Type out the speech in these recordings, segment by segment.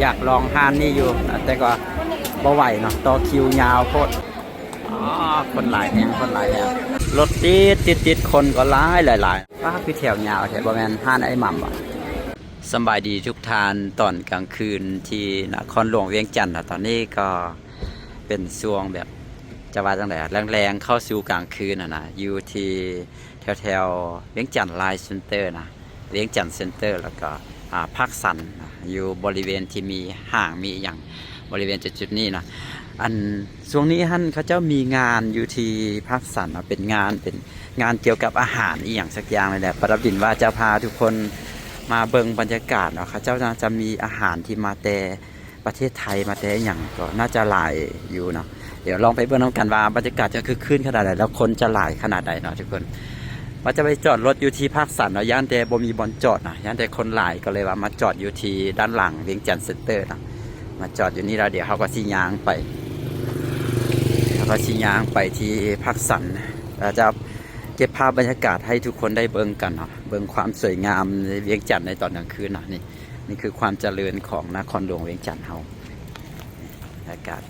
ຢາກລອງຮ້ານນີ້ຢູ່ ແຕ່ກໍບໍ່ໄຫວເນາະ ຕໍ່ຄິວຍາວໂພດ. ອໍ ຄົນຫຼາຍແຮງ ຄົນຫຼາຍແຮງ ລົດຕິດ ຕິດ ຕິດ ຄົນກໍຫຼາຍ ຫຼາຍ ຫຼາຍ. ປ້າ ຄືແຖວຍາວແທ້ ບໍ່ແມ່ນຮ້ານອ້າຍໝ່ຳບໍ? ສຳບາຍດີທຸກທ່ານ ຕອນກາງຄືນທີ່ນະຄອນຫຼວງວຽງຈັນນະ. ຕອນນີ້ກໍເປັນຊ່ວງແບບ ຈະວ່າຈັ່ງໃດ ແລງໆ ເຂົ້າສູ່ກາງຄືນຫັ້ນນະ ຢູ່ທີ່ແຖວໆ ວຽງຈັນລາຍເຊັນເຕີນະ ວຽງຈັນເຊັນເຕີ ແລ້ວກໍ ອາ ພາກສັນນະ ຢູ່ບໍລິເວນທີ່ມີຫ້າງ ມີອີ່ຫຍັງ ບໍລິເວນຈຸດໆນີ້ນະ. ອັນ ຊ່ວງນີ້ຫັ້ນ ເຂົາເຈົ້າມີງານຢູ່ທີ່ພາກສັນເນາະ ເປັນງານ ເປັນງານກ່ຽວກັບອາຫານອີ່ຫຍັງສັກຢ່າງນີ້ແຫຼະ. ປາດັບດິນວ່າຈະພາທຸກຄົນມາເບິ່ງບັນຍາກາດເນາະ ເຂົາເຈົ້າໜ້າຈະມີອາຫານທີ່ມາແຕ່ປະເທດໄທ ມາແຕ່ຫຍັງ ກໍໜ້າຈະຫຼາຍຢູ່ເນາະ. ດຽວລອງໄປເບິ່ງນຳກັນວ່າບັນຍາກາດຈະຄຶກຄື້ນຂະໜາດໃດ ແລ້ວຄົນຈະຫຼາຍຂະໜາດໃດເນາະທຸກຄົນ. ວ່າຈະໄປຈອດລົດຢູ່ທີ່ພາກສັນເນາະ ຢ້ານແຕ່ບໍ່ມີບ່ອນຈອດນະ ຢ້ານແຕ່ຄົນຫຼາຍ ກໍເລີຍວ່າມາຈອດຢູ່ທີ່ດ້ານຫຼັງວຽງຈັນເຊັນເຕີນະ ມາຈອດຢູ່ນີ້ແລ້ວ ດຽວເຮົາກໍຊິຍ່າງໄປ ເຮົາກໍຊິຍ່າງໄປທີ່ພາກສັນ ແລ້ວຈະເກັບພາບບັນຍາກາດໃຫ້ທຸກຄົນໄດ້ເບິ່ງກັນເນາະ ເບິ່ງຄວາມສວຍງາມໃນວຽງຈັນໃນຕອນກາງຄືນນະ. ນີ້ ນີ້ຄືຄວາມຈະເລີນຂອງນະຄອນຫຼວງວຽງຈັນເຮົາ ອາກາດ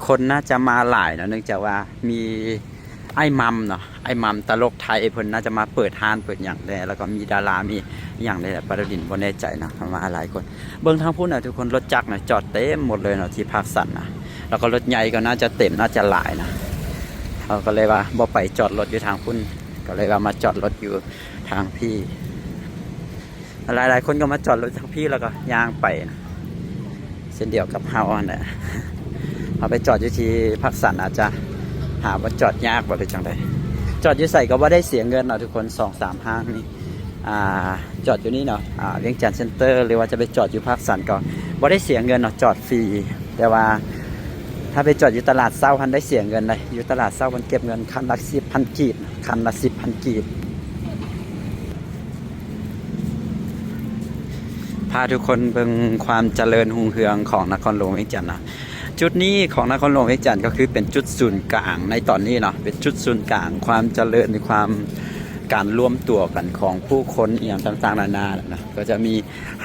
ຄົນໜ້າຈະມາຫຼາຍເນາະ ເນື່ອງຈາກວ່າມີອ້າຍໝ່ຳເນາະ ອ້າຍໝ່ຳຕະຫຼົກໄທ ເພິ່ນໜ້າຈະມາເປີດຮ້ານເປີດຫຍັງແດ່ ແລ້ວກໍມີດາລາ ມີຫຍັງແດ່ ປາດັບດິນບໍ່ແນ່ໃຈເນາະ ເພິ່ນມາຫຼາຍຄົນ. ເບິ່ງທາງພຸ້ນນະທຸກຄົນ ລົດຈັກນະຈອດເຕັມໝົດເລີຍເນາະ ທີ່ພາກສັນນະ ແລ້ວກໍລົດໃຫຍ່ກໍໜ້າຈະເຕັມ ໜ້າຈະຫຼາຍນະ. ເຮົາກໍເລີຍວ່າບໍ່ໄປຈອດລົດຢູ່ທາງພຸ້ນ ກໍເລີຍວ່າມາຈອດລົດຢູ່ທາງພີ້. ຫຼາຍໆຄົນກໍມາຈອດລົດທາງພີ້ ແລ້ວກໍຍ່າງໄປນະ ເຊັ່ນດຽວກັບເຮົາຫັ້ນແຫຼະ. ເຮົາໄປຈອດຢູ່ທີ່ພາກສັນອາດຈະຫາບ່ອນຈອດຍາກບໍ ຫຼືຈັ່ງໃດ. ຈອດຢູ່ໃສກໍບໍ່ໄດ້ເສຍເງິນເນາະທຸກຄົນ ສອງສາມຫ້າງນີ້ ອາ ຈອດຢູ່ນີ້ເນາະ ອາ ວຽງຈັນເຊັນເຕີ ຫຼືວ່າຈະໄປຈອດຢູ່ພາກສັນກໍບໍ່ໄດ້ເສຍເງິນເນາະ ຈອດຟຣີ. ແຕ່ວ່າຖ້າໄປຈອດຢູ່ຕະຫຼາດເຊົ້າຫັ້ນໄດ້ເສຍເງິນເດ້ ຢູ່ຕະຫຼາດເຊົ້າເພິ່ນເກັບເງິນຄັນລະສິບພັນກີບ ຄັນລະສິບພັນກີບ. ພາທຸກຄົນເບິ່ງຄວາມຈະເລີນຮຸ່ງເຮືອງຂອງນະຄອນຫຼວງວຽງຈັນນະ. ຈຸດນີ້ຂອງນະຄອນຫຼວງວຽງຈັນກໍຄືເປັນຈຸດສູນກາງໃນຕອນນີ້ເນາະ ເປັນຈຸດສູນກາງຄວາມຈະເລີນ ຄວາມ ການລວມຕົວກັນຂອງຜູ້ຄົນອີ່ຫຍັງຕ່າງໆນານານະ. ກໍຈະມີ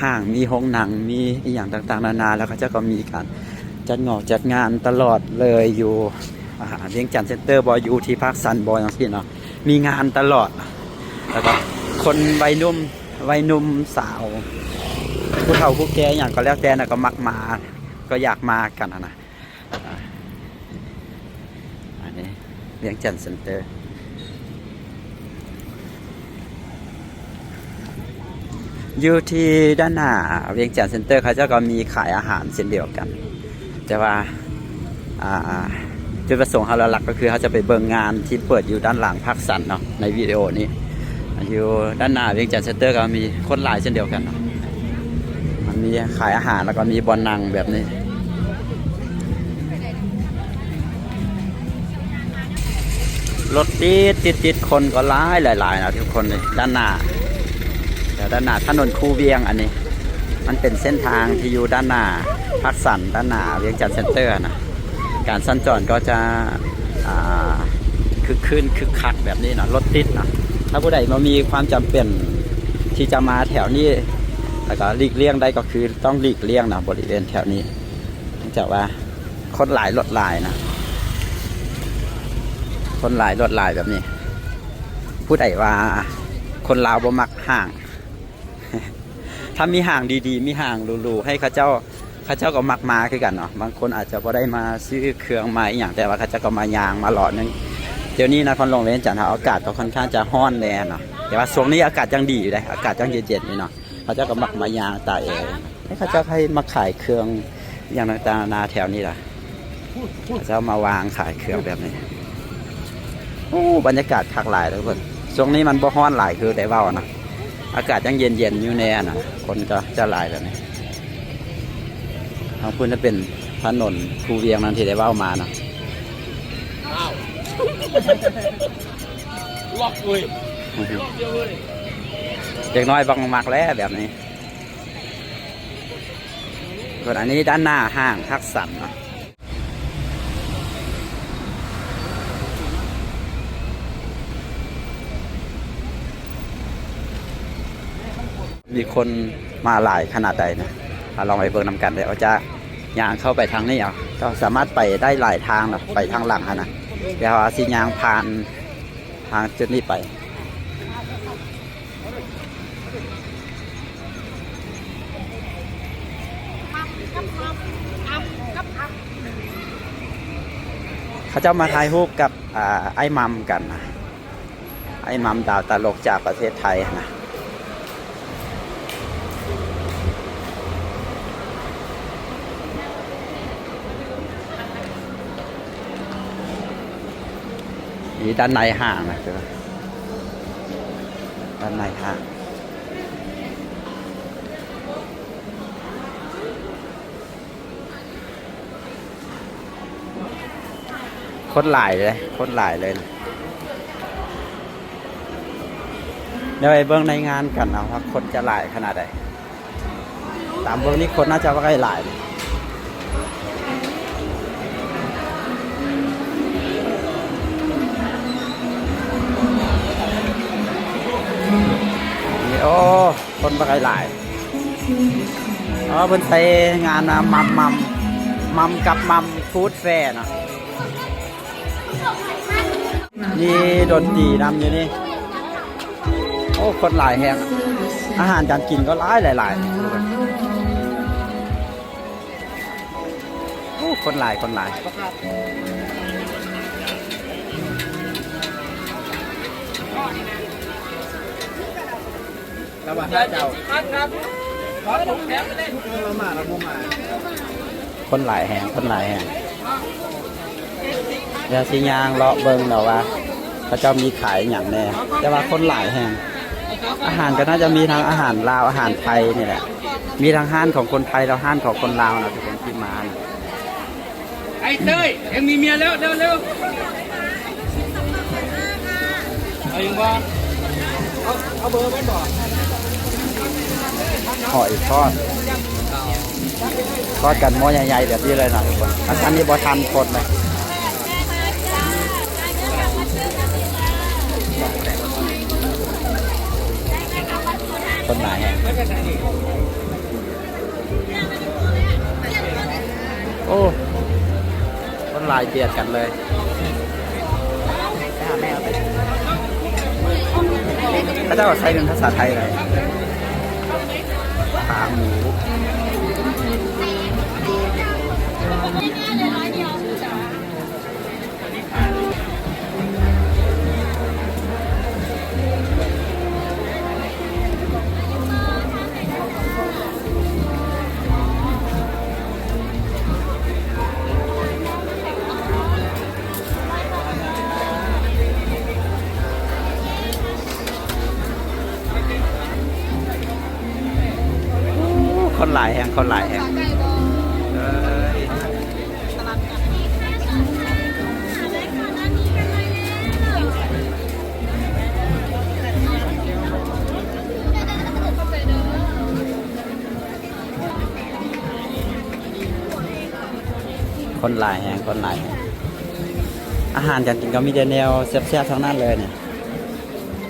ຫ້າງ ມີໂຮງໜັງ ມີອີ່ຫຍັງຕ່າງໆນານາ ແລ້ວເຂົາເຈົ້າກໍມີການຈັດງອກຈັດງານຕະຫຼອດເລີຍ ຢູ່ ອາ ວຽງຈັນເຊັນເຕີບໍ ຢູ່ທີ່ພາກສັນບໍ ຈັ່ງຊີ້ເນາະ ມີງານຕະຫຼອດ. ແລ້ວກໍຄົນໄວໜຸ່ມ ໄວໜຸ່ມສາວ ຜູ້ເຖົ້າຜູ້ແກ່ຫຍັງກໍແລ້ວແຕ່ນະ ກໍມັກມາ ກໍຢາກມາກັນຫັ້ນນະ. ອັນນີ້ວຽງຈັນເຊັນເຕີ ຢູ່ທີ່ດ້ານໜ້າວຽງຈັນເຊັນເຕີ ເຂົາເຈົ້າກໍມີຂາຍອາຫານເຊັ່ນດຽວກັນ ແຕ່ວ່າ ອ່າ ຈຸດປະສົງເຮົາຫຼັກໆກໍຄືເຮົາຈະໄປເບິ່ງງານທີ່ເປີດຢູ່ດ້ານຫຼັງພາກສັນເນາະ ໃນວິດີໂອນີ້. ຢູ່ດ້ານໜ້າວຽງຈັນເຊັນເຕີກໍມີຄົນຫຼາຍເຊັ່ນດຽວກັນເນາະ ມັນມີຂາຍອາຫານ ແລ້ວກໍມີບ່ອນນັ່ງແບບນີ້ ລົດຕິດ ຕິດ ຕິດ ຄົນກໍຫຼາຍ ຫຼາຍໆນະທຸກຄົນເລີຍ. ດ້ານໜ້າ ແຖວດ້ານໜ້າຖະໜົນຄູວຽງ ອັນນີ້ມັນເປັນເສັ້ນທາງທີ່ຢູ່ດ້ານໜ້າພາກສັນ ດ້ານໜ້າວຽງຈັນເຊັນເຕີນະ. ການສັນຈອນກໍຈະ ອ່າ ຄຶກຄື້ນຄຶກຄັກແບບນີ້ເນາະ ລົດຕິດເນາະ. ຖ້າຜູ້ໃດບໍ່ມີຄວາມຈຳເປັນທີ່ຈະມາແຖວນີ້ ແລ້ວກໍຫຼີກລ່ຽງໄດ້ ກໍຄືຕ້ອງຫຼີກລ່ຽງເນາະ ບໍລິເວນແຖວນີ້ ເນື່ອງຈາກວ່າຄົນຫຼາຍລົດຫຼາຍນະ ຄົນຫຼາຍລົດຫຼາຍແບບນີ້. ຜູ້ໃດວ່າຄົນລາວບໍ່ມັກຫ້າງ ຖ້າມີຫ້າງດີໆ ມີຫ້າງຫຼູໆ ໃຫ້ເຂົາເຈົ້າ ເຂົາເຈົ້າກໍມັກມາຄືກັນເນາະ. ບາງຄົນອາດຈະບໍ່ໄດ້ມາຊື້ເຄື່ອງມາອີ່ຫຍັງ ແຕ່ວ່າເຂົາເຈົ້າກໍມາຍ່າງມາເລາະໜຶ່ງ. ດຽວນີ້ນະຄອນຫຼວງວຽງຈັນເຮົາ ອາກາດກໍຄ່ອນຂ້າງຈະຮ້ອນແດ່ເນາະ ແຕ່ວ່າຊ່ວງນີ້ອາກາດຍັງດີຢູ່ເດ້ ອາກາດຍັງເຢັນໆຢູ່ເນາະ. ເຂົາເຈົ້າກໍມັກມາຍ່າງຕາກແອ ໃຫ້ເຂົາເຈົ້າໃຫ້ມາຂາຍເຄື່ອງຫຍັງຕ່າງໆນານາແຖວນີ້ລະ. ເຂົາເຈົ້າມາວາງຂາຍເຄື່ອງແບບນີ້. ໂອ້ ບັນຍາກາດຄັກຫຼາຍເດີເພິ່ນ. ຊ່ວງນີ້ມັນບໍ່ຮ້ອນຫຼາຍຄືໄດ້ເວົ້ານະ ອາກາດຍັງເຢັນໆຢູ່ແດ່ນະ ຄົນກໍຈະຫຼາຍແບບນີ້. ທາງພຸ້ນຈະເປັນຖະໜົນຄູວຽງນັ້ນທີ່ໄດ້ເວົ້າມານະ. ອ້າວ ລັອກເວີຍ ລັອກດຽວເວີຍ. ເດັກນ້ອຍບັກມັກແລ້ວແບບນີ້. ສ່ວນອັນນີ້ດ້ານໜ້າຫ້າງພາກສັນເນາະ. ມີຄົນມາຫຼາຍຂະໜາດໃດນະ. ເຮົາລອງໄປເບິ່ງນຳກັນເດີ. ເຮົາຈະຍ່າງເຂົ້າໄປທາງນີ້ເອົາ ກໍສາມາດໄປໄດ້ຫຼາຍທາງເນາະ ໄປທາງຫຼັງຫັ້ນນະ. ດຽວເຮົາຊິຍ່າງຜ່ານທາງຈຸດນີ້ໄປ. ເຂົາເຈົ້າມາຖ່າຍຮູບກັບ ອ່າ ອ້າຍໝ່ຳກັນນະ. ໄອ້ໝ່ຳດາວຕະຫຼົກຈາກປະເທດໄທຫັ້ນນະ. ນີ້ດ້ານໃນຫ້າງນະ ດ້ານໃນຫ້າງ. ຄົນຫຼາຍເດ້ ຄົນຫຼາຍເລີຍ. ດຽວໄປເບິ່ງໃນງານກັນເອົາວ່າຄົນຈະຫຼາຍຂະໜາດໃດ. ຕາມເບິ່ງນີ້ຄົນໜ້າຈະບໍ່ຄ່ອຍຫຼາຍ. ໂອ້ ຄົນບໍ່ຄ່ອຍຫຼາຍ. ອໍ ເພິ່ນໃຊ້ງານນະ ໝ່ຳ ໝ່ຳ ໝ່ຳກັບໝ່ຳ Food Fair ເນາະ. ມີດົນຕີນຳຢູ່ນີ້. ໂອ້ ຄົນຫຼາຍແຮງ. ອາຫານການກິນກໍຫຼາຍ ຫຼາຍ ຫຼາຍ. ໂອ້ ຄົນຫຼາຍ ຄົນຫຼາຍ. ລະວ່າເຈົ້າ ຄົນຫຼາຍແຮງ ຄົນຫຼາຍແຮງ. ດຽວຊິຍ່າງເລາະເບິ່ງເນາະວ່າເຂົາເຈົ້າມີຂາຍຫຍັງແດ່ ແຕ່ວ່າຄົນຫຼາຍແຮງ. ອາຫານກໍໜ້າຈະມີທັງອາຫານລາວ ອາຫານໄທນີ້ແຫຼະ. ມີທັງຮ້ານຂອງຄົນໄທ ແລະ ຮ້ານຂອງຄົນລາວນະ ທຸກຄົນທີ່ມານະ. ໄອ້ເຕີຍ ຍັງມີເມຍແລ້ວ ເລັວໆ. ເອົາອີກບໍ່? ເອົາ ເອົາເບີມັນບໍ່? ຫອຍທອດ ທອດກັນໝໍ້ໃຫຍ່ໆ ແບບນີ້ເລີຍເນາະ. ອັນ ອັນນີ້ບໍ່ທັນຄົນເລີຍ. ຄົນຫຼາຍແຮງ. ໂອ້ ຄົນຫຼາຍບຽດກັນເລີຍ. ເຂົາເຈົ້າໃຊ້ເປັນພາສາໄທເລີຍ. ຂາໝູ. ຄົນຫຼາຍແຮງ ຄົນຫຼາຍແຮງ. ເອີຍ ຄົນຫຼາຍແຮງ ຄົນຫຼາຍແຮງ. ອາຫານການກິນກໍມີແຕ່ແນວແຊບໆ ທັງນັ້ນເລີຍນີ້.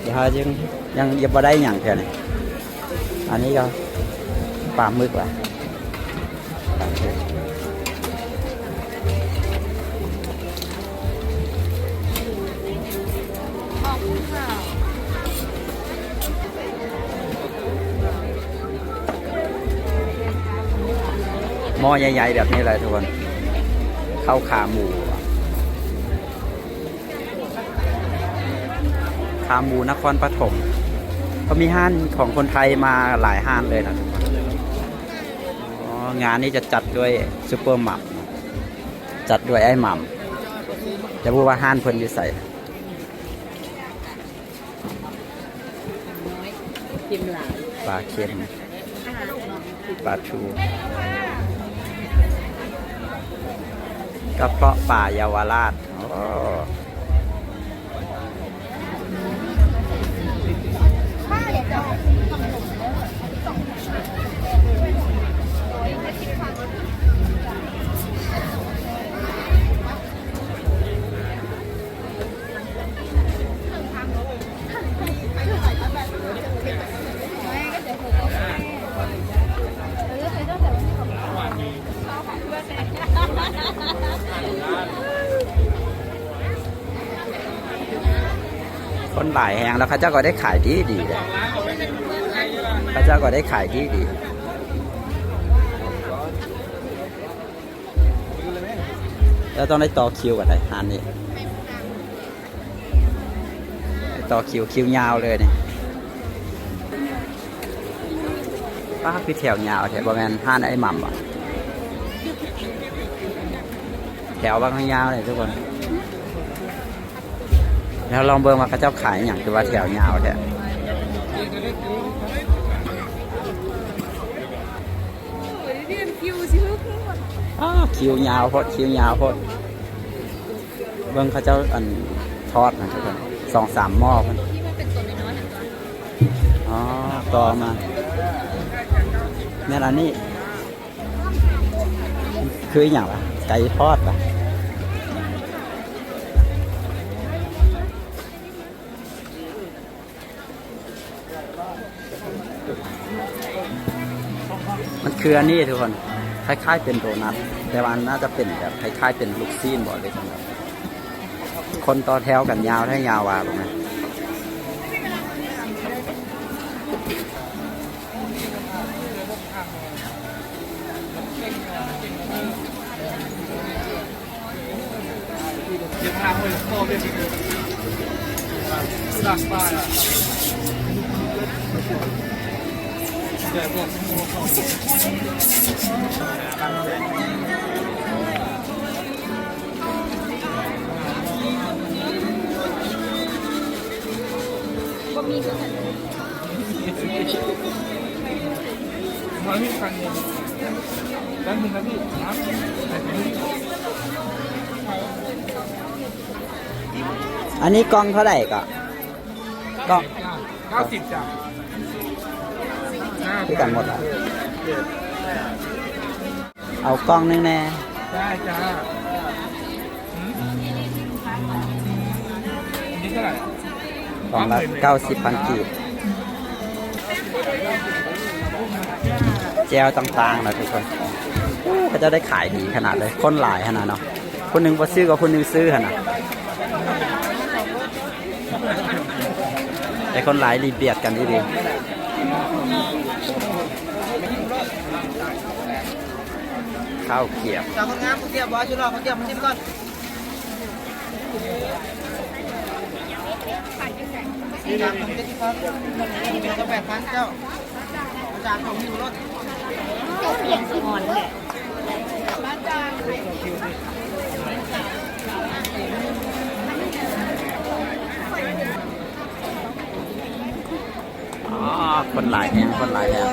ດຽວເຮົາຈຶ່ງ ຍັງ ຍັງບໍ່ໄດ້ຫຍັງເທື່ອນີ້. ອັນນີ້ກໍປາໝຶກວ່າ ໝໍ້ໃຫຍ່ໆ ແບບນີ້ເລີຍທຸກຄົນ. ເຂົ້າຂາໝູ ຂາໝູນະຄອນປະຖົມ. ກໍມີຮ້ານຂອງຄົນໄທມາຫຼາຍຮ້ານເລີຍນະ. ອໍ ງານນີ້ຈະຈັດດ້ວຍຊຸບເປີໝ່ຳ ຈັດດ້ວຍອ້າຍໝ່ຳ. ຈະບໍ່ຮູ້ວ່າຮ້ານເພິ່ນຢູ່ໃສ. ປາເຄັມ ປາທູ ກະເພາະປາເຍົາວະລາດ. ໂອ້ ເອີ ເຂົາເຈົ້າຈະ ຄົນຫຼາຍແຮງ ແລ້ວເຂົາເຈົ້າກໍໄດ້ຂາຍດີດີເດ້ ເຂົາເຈົ້າກໍໄດ້ຂາຍດີດີ ແລ້ວຕ້ອງໄດ້ຕໍ່ຄິວກັນໄດ໋ຮ້ານນີ້ ໄດ້ຕໍ່ຄິວ ຄິວຍາວເລີຍນີ້. ປ້າ ຄືແຖວຍາວແທ້ ບໍ່ແມ່ນຮ້ານອ້າຍໝ່ຳບໍ? ແຖວບັກຍາວເລີຍທຸກຄົນ. ແລ້ວລອງເບິ່ງວ່າເຂົາເຈົ້າຂາຍຫຍັງ ຄືວ່າແຖວຍາວແທ້. ອ້າ ຄິວຍາວໂພດ ຄິວຍາວໂພດ. ເບິ່ງເຂົາເຈົ້າອັນທອດນະທຸກຄົນ ສອງສາມໝໍ້ພຸ້ນ. ອໍ ຕໍ່ມາ ແມ່ນອັນນີ້ ຄືອີ່ຫຍັງວະ ໄກ່ທອດວະ. ມັນຄືອັນນີ້ທຸກຄົນ ຄ້າຍໆເປັນໂດນັດ ແຕ່ວ່າມັນໜ້າຈະເປັນແບບຄ້າຍໆເປັນລູກຊີ້ນບໍ ຫຼືຈັ່ງໃດ. ຄົນຕໍ່ແຖວກັນຍາວແທ້ຍາວວ່າ ເບິ່ງນະ. ອັນນີ້ກ່ອງເທົ່າໃດກໍ? ກໍ ເກົ້າສິບຈ້າ ຄືກັນໝົດລະ. ເອົາກ່ອງໜຶ່ງແດ່. ໄດ້ຈ້າ. ອັນນີ້ເທົ່າໃດ? ກ່ອງລະເກົ້າສິບພັນກີບ. ແຈ່ວຕ່າງໆນະທຸກຄົນ. ໂອ້ ເຂົາເຈົ້າໄດ້ຂາຍດີຂະໜາດເລີຍ ຄົນຫຼາຍຂະໜາດເນາະ. ຄົນໜຶ່ງບໍ່ຊື້ກໍຄົນໜຶ່ງຊື້ຫັ້ນນະ. ແຕ່ຄົນຫຼາຍລີບຽດກັນອີ່ຫຼີ. ເຂົ້າກຽບ ເຈົ້າຄົນງາມ ເຂົ້າກຽບບໍ່? ຊິລອກເຂົ້າກຽບມາຊິມກ່ອນ. ສາມຖົງເຈັດສິບພັນ ເຈົ້າ ສາມຖົງຢູ່ລົດ. ອໍ ຄົນຫຼາຍແຮງ ຄົນຫຼາຍແຮງ.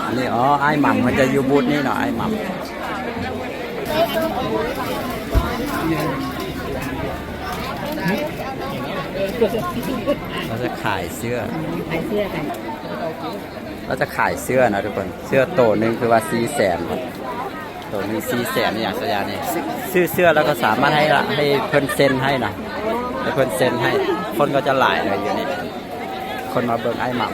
ອັນນີ້ ອໍ ອ້າຍໝ່ຳເພິ່ນຈະຢູ່ບູດນີ້ເນາະ ອ້າຍໝ່ຳ. ເຂົາຈະຂາຍເສື້ອ ຂາຍເສື້ອກັນ. ລາວຈະຂາຍເສື້ອນະທຸກຄົນ ເສື້ອໂຕໜຶ່ງຄືວ່າສີ່ແສນ ໂຕໜຶ່ງສີ່ແສນ ອີ່ຫຍັງສະຢ່າງນີ້. ຊື້ ຊື້ເສື້ອແລ້ວກໍສາມາດໃຫ້ລະ ໃຫ້ເພິ່ນເຊັນໃຫ້ນະ ໃຫ້ເພິ່ນເຊັນໃຫ້. ຄົນກໍຈະຫຼາຍເລີຍຢູ່ນີ້ ຄົນມາເບິ່ງອ້າຍໝ່ຳ.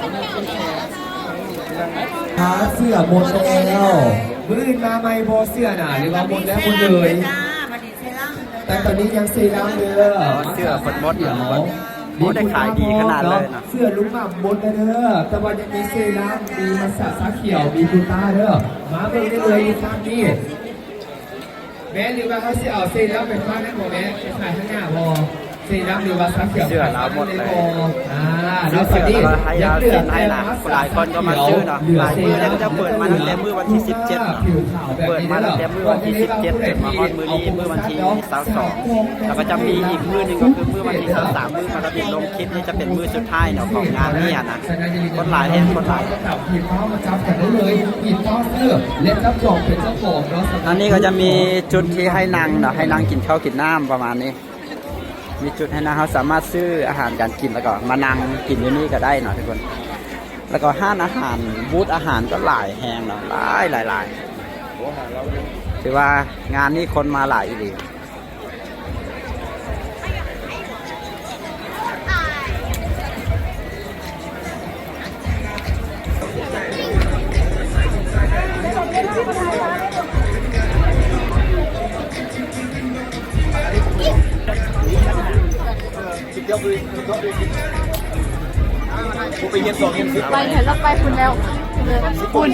ຫາເສື້ອໝົດແລ້ວ ມື້ອື່ນມາໃໝ່ບໍ່ເສື້ອນະ ຫຼືວ່າໝົດແລ້ວໝົດເລີຍ? ແຕ່ຕອນນີ້ຍັງເຊຣຳເດີ ເສື້ອເພິ່ນໝົດແລ້ວ. ໂອ້ ໄດ້ຂາຍດີຂະໜາດເລີຍນະ. ເສື້ອລຸງໝ່ຳໝົດແລ້ວເດີ ແຕ່ວ່າຍັງມີເຊຣຳ ມີມັດສະຊາຂຽວ ມີກູຕ້າເດີ ມາເບິ່ງໄດ້ເລີຍຢູ່ຟາມນີ້. ແມ່ນ ຫຼືວ່າເຮົາຊິເອົາເຊຣຳໄປຟາກນັ້ນບໍ່ແມ່? ໄປຂາຍທາງໜ້າບໍ່? ເຊຣຳ ຫຼືວ່າຊາຂຽວ ເສື້ອລາວໝົດເລີຍ. ອ່າ ຊື້ເສື້ອແລ້ວກໍໃຫ້ລາວເຊັນໃຫ້ນະ. ຫຼາຍຄົນກໍມາຊື້ເນາະ ຫຼາຍມື້ແລ້ວ. ເຂົາເຈົ້າເປີດມາຕັ້ງແຕ່ມື້ວັນທີສິບເຈັດເນາະ ເປີດມາຕັ້ງແຕ່ມື້ວັນທີສິບເຈັດ ຈົນມາຮອດມື້ນີ້ ມື້ວັນທີຊາວສອງ. ແລ້ວກໍຈະມີອີກມື້ໜຶ່ງ ກໍຄືມື້ວັນທີຊາວສາມ ມື້ປະກະຕິລົງຄລິບນີ້ຈະເປັນມື້ສຸດທ້າຍເນາະ ຂອງງານນີ້ຫັ້ນນະ. ຄົນຫຼາຍແຮງ ຄົນຫຼາຍ. ອັນນີ້ກໍຈະມີຈຸດທີ່ໃຫ້ນັ່ງເນາະ ໃຫ້ນັ່ງກິນເຂົ້າກິນນ້ຳປະມານນີ້. ມີຈຸດໃຫ້ນັ່ງ ເຮົາສາມາດຊື້ອາຫານການກິນ ແລ້ວກໍມານັ່ງກິນຢູ່ນີ້ກໍໄດ້ເນາະທຸກຄົນ. ແລ້ວກໍຮ້ານອາຫານ ບູດອາຫານກໍຫຼາຍແຮງເນາະ ຫຼາຍ ຫຼາຍ ຫຼາຍ. ຖືວ່າງານນີ້ຄົນມາຫຼາຍອີ່ຫຼີ. ສິບເ ໄປເຖາະ ເຮົາໄປພຸ້ນແລ້ວ ພຸ້ນ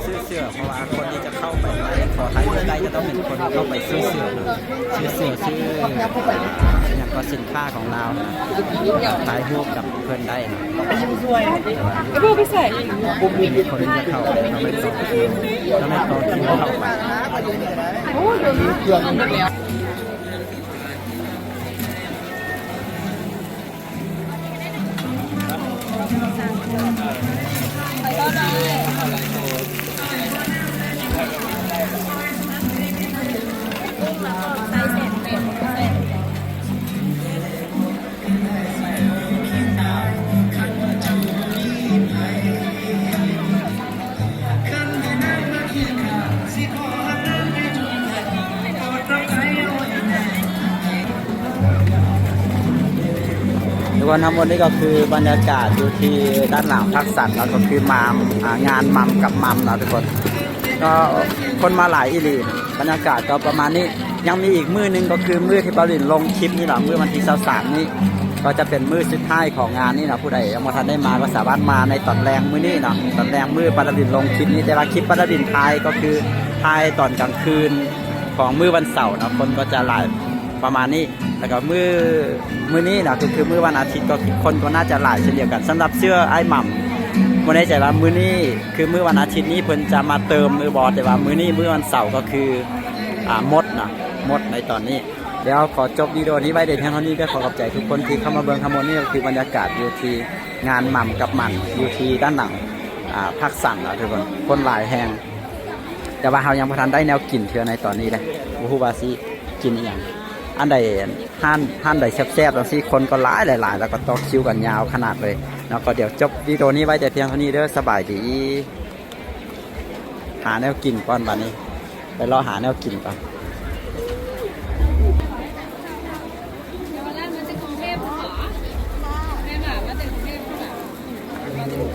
ຊື້ເສື້ອ ເພາະວ່າຄົນທີ່ຈະເຂົ້າໄປໄດ້ ຂໍຖ່າຍຮູບໄດ້ ຈະຕ້ອງເປັນຄົນເຂົ້າໄປຊື້ເສື້ອເນາະ ຊື້ເສື້ອ ຊື້ ອ່າ ຫຍັງກໍ ສິນຄ້າຂອງລາວ ຖ່າຍຮູບກັບເພິ່ນໄດ້ເນາະ ແຕ່ວ່າ ໄປໃສ ຄົນທີ່ຈະເຂົ້າໄປ ຕ້ອງໄດ້ຕໍ່ຄິວ ຕ້ອງໄດ້ຕໍ່ຄິວເຂົ້າໄປ. ທຸກຄົນ ທັງໝົດນີ້ກໍຄືບັນຍາກາດຢູ່ທີ່ດ້ານຫຼັງພາກສັນເນາະ ກໍຄືມາມ ອ່າ ງານໝ່ຳກັບໝ່ຳເນາະທຸກຄົນ ກໍຄົນມາຫຼາຍອີ່ຫຼີ. ບັນຍາກາດກໍປະມານນີ້ ຍັງມີອີກມື້ໜຶ່ງ ກໍຄືມື້ທີ່ບ່າວລິນລົງຄລິບນີ້ລະ ມື້ວັນທີຊາວສາມນີ້ ກໍຈະເປັນມື້ສຸດທ້າຍຂອງງານນີ້ລະ. ຜູ້ໃດຍັງບໍ່ທັນໄດ້ມາ ກໍສາມາດມາໃນຕອນແລງມື້ນີ້ເນາະ ຕອນແລງມື້ບ່າວລິນລົງຄລິບນີ້. ແຕ່ວ່າຄລິບບ່າວລິນຖ່າຍ ກໍຄືຖ່າຍຕອນກາງຄືນຂອງມື້ວັນເສົາເນາະ ຄົນກໍຈະຫຼາຍປະມານນີ້. ແລ້ວກໍມື້ ມື້ນີ້ນະ ກໍຄືມື້ວັນອາທິດ ກໍຄົນກໍໜ້າຈະຫຼາຍເຊັ່ນດຽວກັນ. ສຳລັບເສື້ອອ້າຍໝ່ຳ ບໍ່ແນ່ໃຈວ່າມື້ນີ້ ຄືມື້ວັນອາທິດນີ້ເພິ່ນຈະມາເຕີມຫຼືບໍ່ ແຕ່ວ່າມື້ນີ້ມື້ວັນເສົາ ກໍຄື ອ່າ ໝົດນະ ໝົດໃນຕອນນີ້. ດຽວຂໍຈົບວິດີໂອນີ້ໄວ້ແຕ່ພຽງເທົ່ານີ້ເດີ. ຂໍຂອບໃຈທຸກຄົນທີ່ເຂົ້າມາເບິ່ງທັງໝົດ. ນີ້ກໍຄືບັນຍາກາດຢູ່ທີ່ງານໝ່ຳກັບໝັ່ນ ຢູ່ທີ່ດ້ານຫຼັງ ອ່າ ພາກສັນເນາະທຸກຄົນ ຄົນຫຼາຍແຮງ. ແຕ່ວ່າເຮົາຍັງບໍ່ທັນໄດ້ແນວກິນເທື່ອໃນຕອນນີ້ເດ້ ບໍ່ຮູ້ວ່າຊິກິນອີ່ຫຍັງ. ອັນໃດ ຮ້ານ ຮ້ານໃດແຊບໆ ຈັ່ງຊີ້ ຄົນກໍຫຼາຍໆ ແລ້ວກໍຕໍ່ຄິວກັນຍາວຂະໜາດເລີຍເນາະ. ກໍດຽວຈົບວິດີໂອນີ້ໄວ້ແຕ່ພຽງເທົ່ານີ້ເດີ. ສະບາຍດີ. ຫາແນວກິນກ່ອນບາດນີ້ ໄປເລາະຫາແນວກິນກ່ອນ.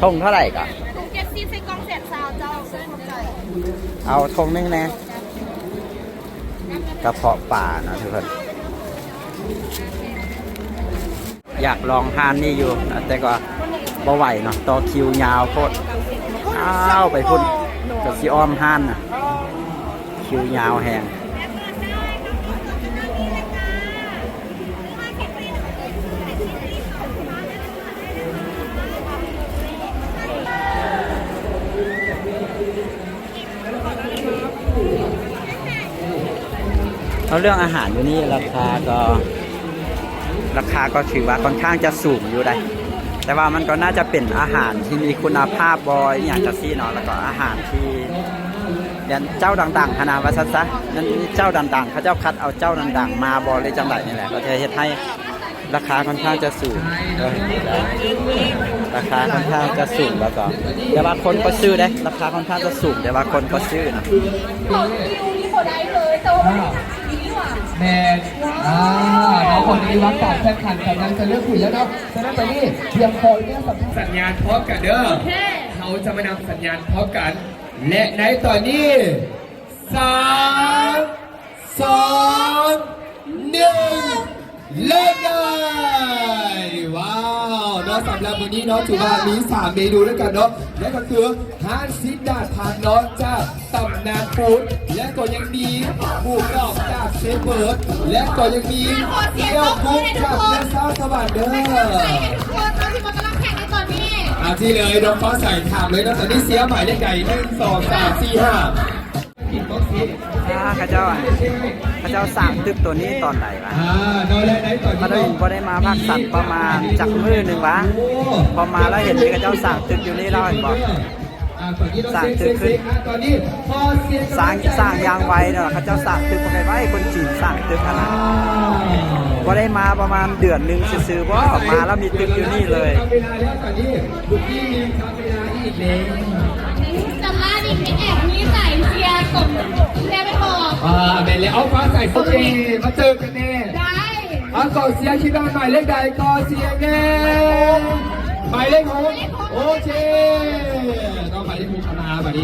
ຖົງເທົ່າໃດກະ? ຖົງເຈັດສິບ ໃສ່ກ່ອງແສນຊາວເຈົ້າ. ເອົາຖົງໜຶ່ງແດ່. ກະເພາະປາເນາະທຸກຄົນ. ຢາກລອງຮ້ານນີ້ຢູ່ ແຕ່ກໍບໍ່ໄຫວເນາະ ຕໍ່ຄິວຍາວໂພດ. ອ້າວ ໄປພຸ້ນ ກໍຊິອ້ອມຮ້ານນະ ຄິວຍາວແຮງ. ເອົາ ເລື່ອງອາຫານຢູ່ນີ້ ລາຄາກໍ ລາຄາກໍຖືວ່າຂ້ອນຂ້າງຈະສູງຢູ່ໃດ໋ ແຕ່ວ່າມັນກໍໜ້າຈະເປັນອາຫານທີ່ມີຄຸນນະພາບບໍ່ ອີ່ຫຍັງຈັ່ງຊີ້ເນາະ ແລ້ວກໍອາຫານທີ່ແມ່ນເຈົ້າດັງໆຫັ້ນນະ ວ່າຊັ້ນຊະ ແມ່ນເຈົ້າດັງໆ ເຂົາເຈົ້າຄັດເອົາເຈົ້າດັງໆມາບໍ່ ຫຼືຈັ່ງໃດນີ້ແຫຼະ ກໍຈະເຮັດໃຫ້ ລາຄາຂ້ອນຂ້າງຈະສູງ ລາຄາຂ້ອນຂ້າງຈະສູງ ແລ້ວກໍ ແຕ່ວ່າຄົນກໍຊື້ເດ້ ລາຄາຂ້ອນຂ້າງຈະສູງ ແຕ່ວ່າຄົນກໍຊື້ນະ. ແມ່ນ ອ່າ ເນາະ ເຂົາຈະມີວາງການແຂ່ງຂັນກັນ ຍັງຈະເລືອກຜູ້ແລ້ວເນາະ ສະນັ້ນຕອນນີ້ ຕຽມຄອຍເລື່ອງສຳຄັນ ສັນຍານພ້ອມກັນເດີ ເຮົາຈະມານັບສັນຍານພ້ອມກັນ ແລະ ໃນຕອນນີ້ ສາມ ສອງ ໜຶ່ງ ເລີ່ມໄດ້. ວ້າວ ເນາະ ສຳລັບມື້ນີ້ເນາະ ຖືວ່າມີສາມເມນູດ້ວຍກັນເນາະ ນັ້ນກໍຄືຮ້ານຊີດດາດພັດເນາະ ຈາກຕຳນານຟູດ ແລະ ກໍຍັງມີໝູກອບຈາກເຊເບີດ ແລະ ກໍຍັງມີເຈ້ຍກຸ້ງຈາກເຮືອນຊາວສະຫວັນເດີ. ອ່າ ທີ່ເລີຍ ນ້ອງຟ້າໃສ ຖາມເລີຍເນາະ ຕອນນີ້ເຊຍໝາຍເລກໃດ ໜຶ່ງ ສອງ ສາມ ສີ່ ຫ້າ ອ່າ ເຂົາເຈົ້າ ເຂົາເຈົ້າສ້າງຕຶກໂຕນີ້ຕອນໃດວະ? ບໍ່ໄດ້ ບໍ່ໄດ້ມາພາກສັນປະມານຈັກມື້ໜຶ່ງວະ ພໍມາແລ້ວເຫັນເຂົາເຈົ້າສ້າງຕຶກຢູ່ນີ້ແລ້ວ ເຫັນບໍ່? ສ້າງຕຶກຂຶ້ນ ສ້າງ ສ້າງຢ່າງໄວເນາະ ເຂົາເຈົ້າສ້າງຕຶກບໍ່ໄດ້ໄວ ຄົນຈີນສ້າງຕຶກຫັ້ນນະ ບໍ່ໄດ້ມາປະມານເດືອນໜຶ່ງຊື່ໆບໍ ມາແລ້ວມີຕຶກຢູ່ນີ້ເລີຍ. ສຳລັບອີກແອບນິໄສເຊຍສົມແຕ່ໄປບອກ ອ່າ ແມ່ນແລ້ວ ເອົາຟ້າໃສ ໂອເຄ ມາເຈີກັນແນ່ ໄດ້ ເອົາ ກອງເຊຍຄິດວ່າໝາຍເລກໃດ ກອງເຊຍແນ່ ໝາຍເລກຫົກ ໂອເຄ ເນາະ ໝາຍເລກຫົກ ເອົາມາ ໝາຍ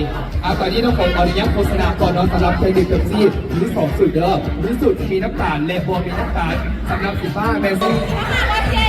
ອ່າ ຕອນນີ້ນ້ອງຝົນຂໍອະນຸຍາດໂຄສະນາກ່ອນເນາະ ສຳລັບເຄື່ອງດື່ມເປັບຊີ ມີສອງສູດເດີ ມີສູດທີ່ມີນ້ຳຕານ ແລະ ບໍ່ມີນ້ຳຕານ. ສຳລັບສີຟ້າແມ່ນ